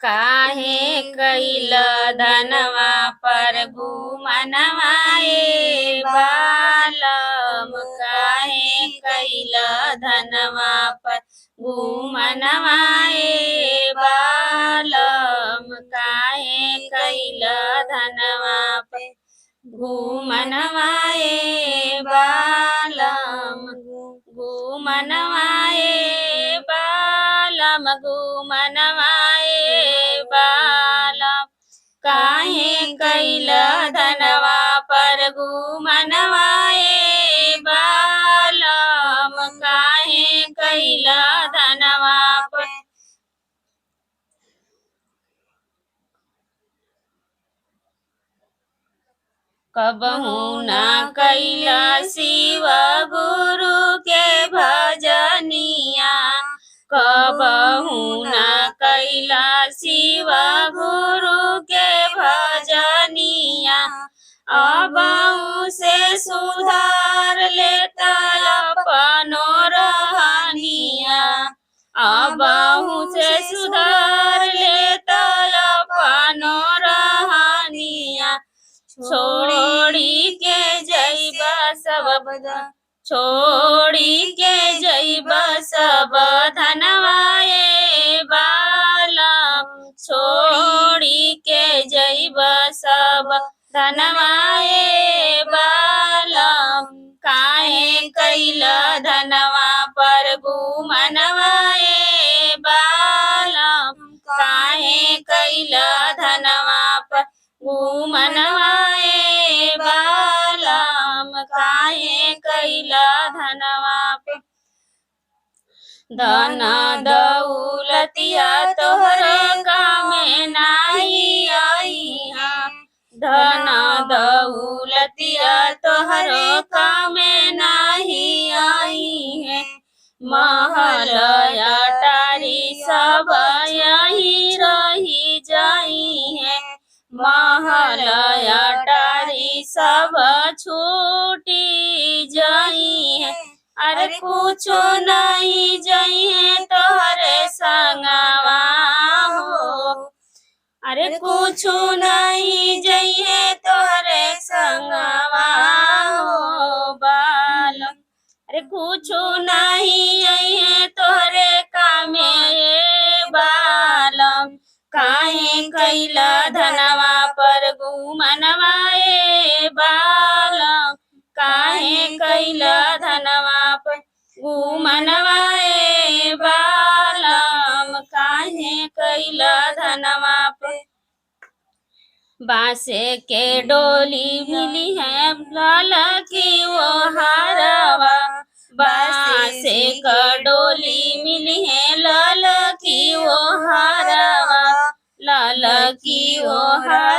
काहे कैल धनवा पर गुमनवा ए बालम, काहे कैल धनवा पर गुमनवा ए बालम, काहे कैल धनवा पर गुमनवा ए बालम, गुमनवा ए बालम, गुमनवा ए बालम, काहे कैल धनवा पर गुमनवा ए बालम, काहे कैल धनवा पर। कबहू ना कैला शिव गुरु के भजनिया, कबहू ना कैला शिव गुरु के भजनिया, अबहू से सुधार लेता अपनो रहनिया, अबहू से सुधार लेता अपनो रहनिया, छोड़ी के जइबा सब, छोड़ी के जइबा सब धनवा ए बालम, छोड़ी के जइबा सब धनवा ए बालम, काहे कैल धनवा पर गुमनवा ए बालम, काहे कैल धनवा पर गुमनवा ए बालम, काहे कैल धनवा पे। धन दौलतिया तोहरे कामे नाही आई, धन दौलतिया तोहरे कामे नाही आई है, महल अटारी सब यही रही जाई है, महल अटारी सब छूटी जाई है, अरे कुछो नहीं जाई है तोहरे संगवा हो, अरे कुछो नहीं जाई है तोहरे संगवा हो बालम, अरे कुछो नहीं आई है तोहरे कामे ए बालम, काहे कैला धनवा पर गुमनवा ए बालम, काहे कैला धनवा पर गुमनवा ए बालम, काहे कैला धनवा पर। बांसे के डोली मिली है लाल की वो हारवा, बांसे का डोली मिली है लाल की वो हारवा, लाल की वो हार